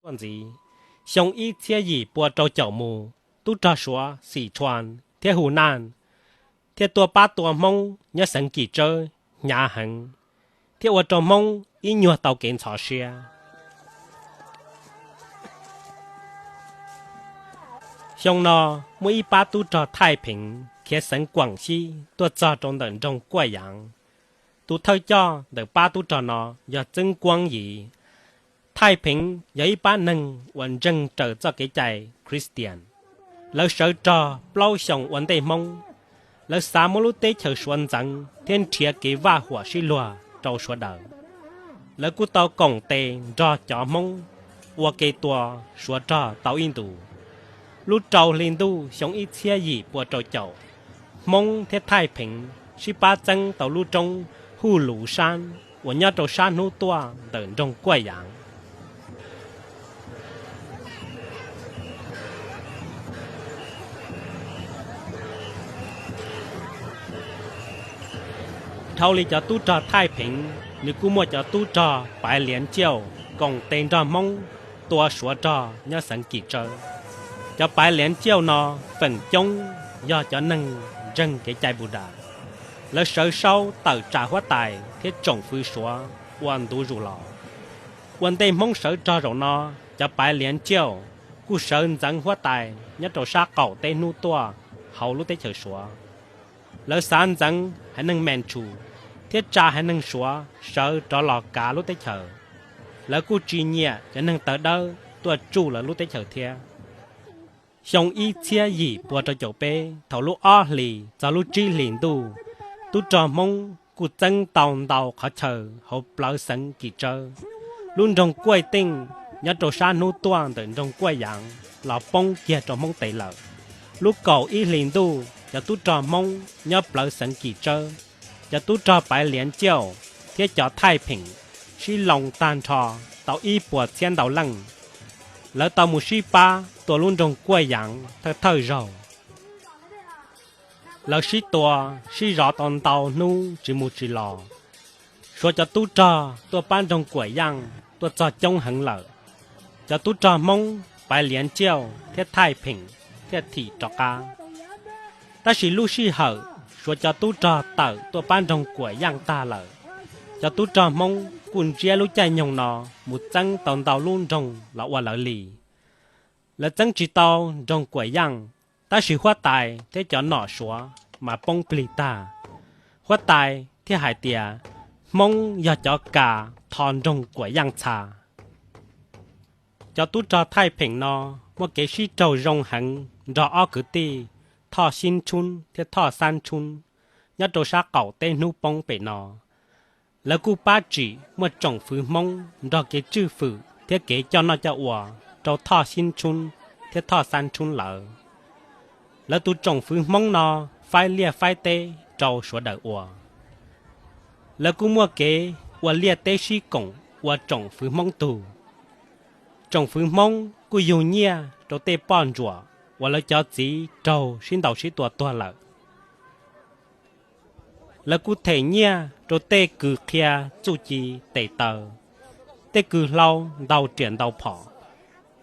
tuaj ntxiv. Xyoo ib txhiab yim pua rau caum mus, tub rog Suav Xim Tshuas thiab Hu Naj thiaj tuaj pab tua Hmoob nyob xeev Kim Tsawb hnyav heev, thiab ua rau Hmoob ib nyuag tau kev ntxhov siab. Xyoo no muaj ib pab tub rog Thaij Pheev khiav xeev Kuam Xib tuaj txog rau ntawm nroog Kuaj Yaav. Tus thawj coj ntawm pab tub rog no yog Txeeb Kuab Yiv. Thaij Pheev yog ib pab neeg uas ntseeg raws txoj kev cai Christian. Lawv sawv rog plaub xyoos ua ntej Hmoob. Lawv xav muab lub teb chaws Suav ntxeev thiab nrhiav kev vaj huam sib luag rau sawv daws. Lawv kuj tau koom tes nrog cov Hmoob ua ke tua Suav rog tau ib ntus. Lub rau hli ntuj xyoo ib txhiab yim pua rau caum, Hmoob thiab Thaij Pheev sib pab txeeb tau lub roob Huj Luv Sab uas nyob rau sab hnub tuaj ntawm nroog Kuaj Yaav. Dhau li cov tub rog Thaij Pheev, nws kuj muaj cov tub rog Paiv Liav Ciauj koom tes nrog Hmoob tua Suav rog nyob xeev Kim Tsawb. Cov Paiv Liav Ciauj no feem coob yog cov neeg ntseeg kev cai Npus Das. Lawv sawv saub tawm tsam huab tais thiab tsoom fwv Suav ua ntu zus los. Ua ntej Hmoob sawv rog zaum no, cov Paiv Liav Ciauj kuj sawv ntxeev huab tais nyob rau sab qaum teb hnub tuaj hauv lub teb chaws Suav. Lawv xav ntxeev haiv neeg Mees Tshus thiab tsa haiv neeg Suav sawv rov los kav lub teb chaws. Lawv kuj tsis nyiam cov neeg tawv dawb tuaj tsuj lawv lub teb chaws thiab. Xyoo ib txhiab yim pua rau caum peb, thaum lub ob hlis txog lub tsib hlis ntuj, tub rog Hmoob kuj txeeb tau ntau qhov chaw hauv plawv xeev Kim Tsawb. Lub nroog Kuaj Teej nyob rau sab hnub tuaj ntawm nroog Kuaj Yaav los poob kiag rau Hmoob tes lawm. Lub kaum ib hlis ntuj, cov tub rog Hmoob nyob plawv xeev Kim Tsawb, cov tub rog Paiv Liav Ciauj thiab cov Thaij Pheev sib loo tag nrho tau ib puas txhiab ntau leej. Lawv tau mus sib pab tua lub nroog Kuaj Yaav thawj thawj zaug. Lawv sib tua sib zov tau ntau hnub tsis mus tsis los. Suav cov tub rog tuaj pab nroog Kuam Yaaj tuaj txog coob heev lawm. Cov tub rog Hmoob Paiv Liav Ciauj thiab Thaij Pheem thiaj thim rov qab. Tab sis lub sij hawm Suav cov tub rog tawm tuaj pab nroog Kuam Yaaj tag lawm, cov tub rog Hmoob kuj ntsiab lub caij nyoog no mus txeeb tau ntau lub nroog los ua lawv li. Lawv txeeb tsis tau nroog Kuam Yaaj, tab sis huab tais thiab cov nom Suav mas poob plig tag. Huab tais thiaj hais tias Hmoob yog cov kas tho nroog Kuam Yaaj txha. Cov tub rog Thaij Pheem no muaj kev sib raug zoo heev nrog ob kwv tij Thoj Xib Tshub thiab Thoj Xab Tshub nyob rau sab qaum teb hnub poob pem no. Lawv kuj pab tsim muaj tsoom fwv Hmoob nrog kev tswj fwm thiab kev coj noj coj ua rau Thoj Xib Tshub thiab Thoj Xab Tshub lawv. Lawv tus tsoom fwv Hmoob no faib liaj faib teb rau sawv daws ua. Lawv kuj muaj kev ua liaj teb sib koom ua tsoom fwv Hmoob tug. Tsoom fwv Hmoob kuj yug nyiaj rau tej poj ntsuam uas lawv cov txiv raug sib ntaus sib tua tuag lawm. Lawv kuj them nyiaj rau tej kws qhia txuj ci tes taw, tej kws hlau ntaus riam ntaus phom,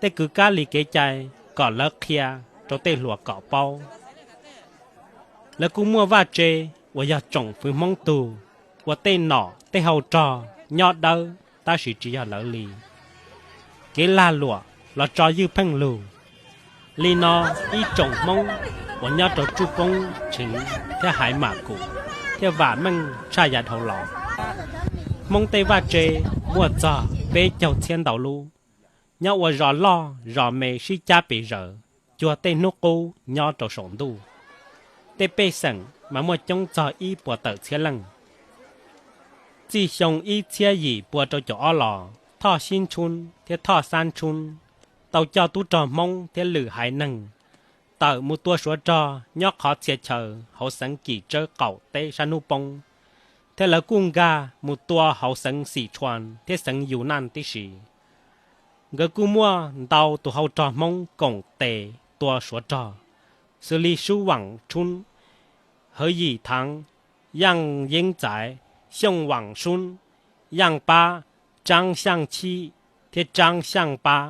tej kws kab li kev cai kom lawv qhia rau tej hluas kom paub. Lawv kuj muaj vaj tse uas yog tsoom fwv Hmoob tug, ua tej nom tej hau rog nyob dawb tab sis tsis yog lawv li. Kev lag luam los tso ywj pheej lug. Li no, ib tsoom Hmoob uas nyob rau tsuj poob tsheev thiab haiv mam kum thiaj vam meej tshaj yav dhau los. Hmoob tej vaj tse muaj txog peb caug txhiab ntau lub, nyob ua zos loj zos me sib cab pes zaws cuag tej hnub qub nyob rau saum ntuj. Tej pej xeem mas muaj coob txog ib puas tawm txhiab leej. Txij xyoo ib txhiab yim pua rau caum ob los, Thoj Xib Tshub thiab Thoj Xab Tshub tau coj tub rog Hmoob thiab lwm haiv neeg tawm mus tua Suav rog nyob qhov txhia chaw hauv xeev Kim Tsawb qaum teb sab hnub poob, thiab lawv kuj nkag mus tua hauv xeev Xim Tshuas thiab xeev Yus Naj tib si. Nkawd kuj muaj ntau tus hau rog Hmoob koom tes tua Suav rog, xws li Sub Vaam Tshub, Hawv Yim Thaav, Yaaj Yeeb Txaiv, Xyooj Vaam Sub, Yaaj Pab, Tsaab Xyaaj Chib thiab Tsaab Xyaaj Pab.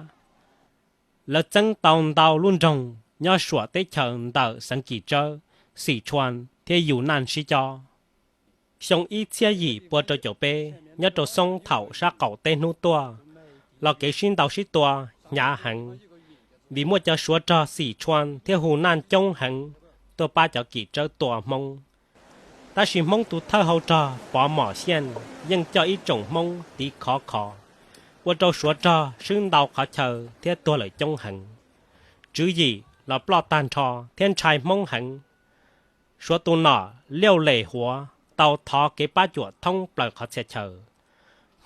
Lawv txeeb tau ntau lub nroog nyob suam teb chaws ntawm xeev Kim Tsawb, Xim Tshuam thiab Yus Naj sib cob. Xyoo ib txhiab yim pua rau caum peb nyob rau xoob thaum sab qaum teb hnub tuaj los kev sib ntaus sib tua hnyav heev, vim muaj cov Suav rog Xim Tshuam thiab Hu Naj coob heev tuaj pab cov Kim Tsawb tua Hmoob. Tab sis Hmoob tus thawj hau rog Pov Mom Xyaj yeej coj ib tsoom Hmoob tiv khov kho, ua rau Suav rog swb ntau qhov chaw thiab tuag lawm coob heev. Tswv yim los ploj tag nrho thiab ntshai Hmoob heev. Suav tus nom Liauj Lem Huav tau thov kev pab cuam thoob plaws qhov txhia chaw,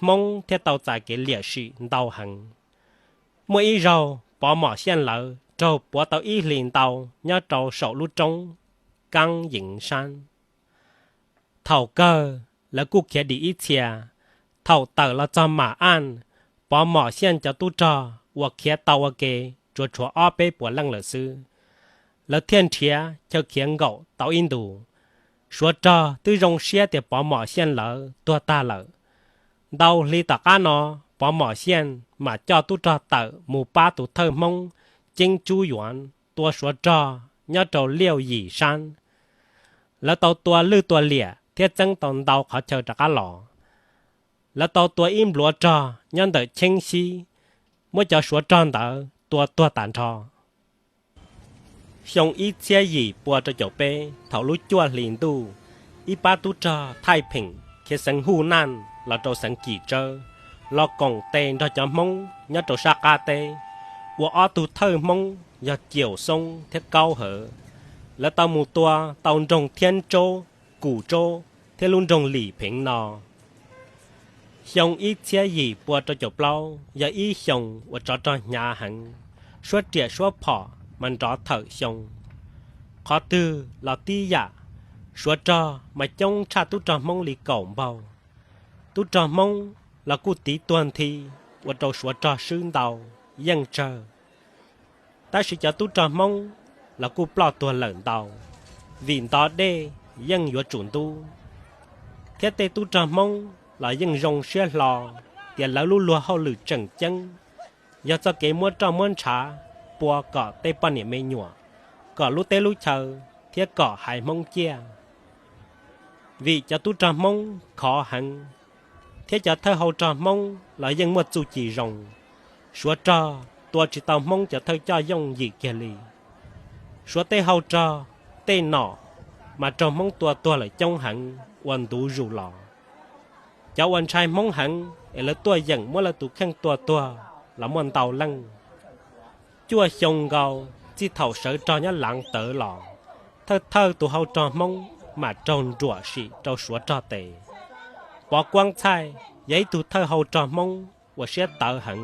Hmoob thiaj tau txais kev liam sim ntau heev. Muaj ib zaug Pov Mom Xyaj lawv raug puav tau ib hlis ntau nyob rau saum lub roob Kaab Yeev Sab. Thaum kawg lawv kuj khiav dim ib txhia. Thaum tawm los txog Mam Aj, Pov Mom Xyaj cov tub rog uas khiav tau ua ke tsuas tshuav ob peb puas leej lawm xwb, lawv thiaj nrhiav chaw khiav nkaum tau ib ntus. Suav rog twb zoo siab tias Pov Mom Xyaj lawv tuag tag lawm. Ntau hli tom qab no, Pov Mom Xyaj mam coj tub rog tawm mus pab tus thawj Hmoob Ceeb Tsub Yuav tua Suav rog nyob rau Liauj Yim Sab. Lawv tau tua lwj tua liam thiab txeeb tau ntau qhov chaw rov qab los. Lawv tau tua ib npluav rog nyob ntawm Cheeb Xib, muab cov Suav rog ntawd tua tuag tas nrho. Xyoo ib txhiab yim pua rau caum peb thaum lub cuaj hlis ntuj, ib pab tub rog Thaij Pheem khiav xeev Hu Naj los rau xeev Kim Tsawb, los koom tes nrog cov Hmoob nyob rau sab qab teb, ua ob tug thawj Hmoob yog Ciaum Xoob thiab Kaub Hawv. Lawv tau mus tua tau nroog Thiab Tsaub, Kum Tsaub thiab lub nroog Lim Pheev no. Xyoo ib txhiab yim pua rau caum plaub yog ib xyoos uas tsov rog hnyav heev, suab riam suab phom mas nrov thawm xyoo. Qhov twg los tib yam, Suav rog mas coob tshaj tub rog Hmoob li kaum npaug. Tub rog Hmoob los kuj tiv tuag nthi, ua rau Suav rog swb ntau, yeej tsawg. Tab sis cov tub rog Hmoob los kuj ploj tuag lawm ntau, vim ntov dej yeej yuav tsum ntub, thiab tej tub rog Hmoob los yeej zoo siab hlo tias lawv lub luag hauj lwm tseem ceeb yog txoj kev muab roj muab ntshav pua kom tej poj niam me nyuam, kom lub teb lub chaw thiab kom haiv Hmoob ciaj. Vim cov tub rog Hmoob khov heev, thiab cov thawj hau rog Hmoob los yeej muaj txuj ci zoo, Suav rog tua tsis tau Hmoob cov thawj coj yooj yim kiag li. Suav tej hau rog, tej nom mas raug Hmoob tua tuag lawm coob heev ua ntu zus los. Cov uas ntshai Hmoob heev es lawv tuaj yeem muab lawv tus kheej tua tuag los muaj ntau leej. Cuaj xyoo nkaus txij thaum sawv rog nyob Lav Tawv los, thawj thawj tus hau rog Hmoob mam raug nruam sim rau Suav rog tes. Pov Kuab Txhaij yog ib tug thawj hau rog Hmoob uas siab tawv heev.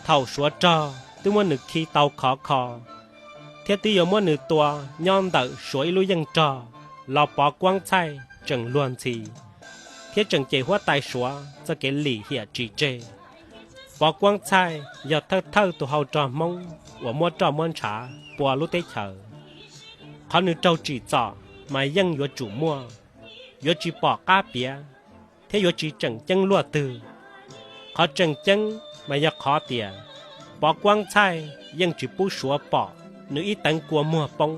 Thaum Suav rog twb muab nws khi tau khov kho, thiab twb yuav muab nws tua nyob ntawm Suav ib lub yeej rog, los Pov Kuab Txhaij tseem luag ntxhi, thiab tseem cem huab tais Suav txoj kev lim hiam tsis tseg. Pov Kuab Txhaij yog thawj thawj tus hau rog Hmoob uas muab roj muab ntshav pua lub teb chaws. Qhov nws raug tsim txom mas yeej yuav tsum muaj, yuav tsis pom qab piav, thiab yuav tsis tseem ceeb luaj twg. Qhov tseem ceeb mas yog qhov tias Pov Kuab Txhaij yeej tsis pub Suav pom nws ib teev kua muag poob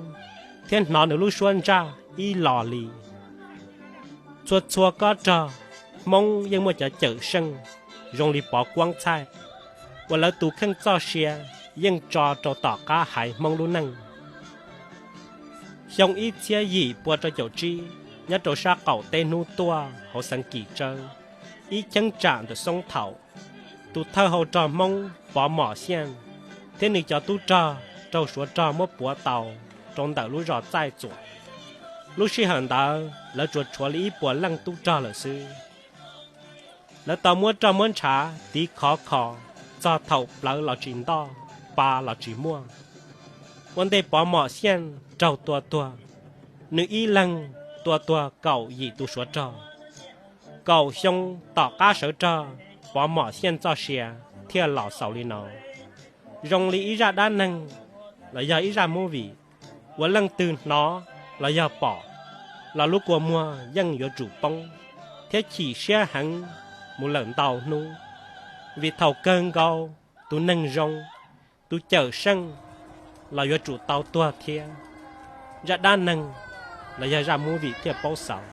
thiab hnov nws lub suab ntsaj ib los li. Txhua txhua kob rog, Hmoob yeej muaj cov cawm seej zoo li Pov Kuab Txhaij, uas lawv tus kheej txoj sia yeej tso rau tom qab haiv Hmoob lub neej. Xyoo ib txhiab yim pua rau caum tsib, nyob rau sab qaum teb hnub tuaj hauv xeev Kim Tsawb, ib cheeb tsam ntawm Xoob Thaum, tus thawj hau rog Hmoob Pov Mom Xyaj thiab nws cov tub rog raug Suav rog muab puav tau rau ntawm lub zos Txaij Txuam. Lub sij hawm ntawd lawv tsuas tshuav li ib puas leej tub rog lawm xwb. Lawv tau muab roj muab ntshav tiv khov kho txog thaum plawv los tsis ntoj, pa los tsis muaj. Ua ntej Pov Mom Xyaj raug tua tuag, nws ib leeg tua tuag kaum yim tus Suav rog. Kaum xyoo tom qab sawv rog, Pov Mom Xyaj txoj sia thiaj los xaus li no. Zoo li ib zaj dab neeg los yog ib zaj movie, uas leej twg hnov los yog pom, los lub kua muag yeej yuav tsum poob thiab chim siab heev mus lawm ntau hnub, vim thaum kawg nkaus tus neeg zoo tus cawm seej los yuav tsum tau tuag thiab. Zaj dab neeg los yog zaj movie thiaj paub xaus.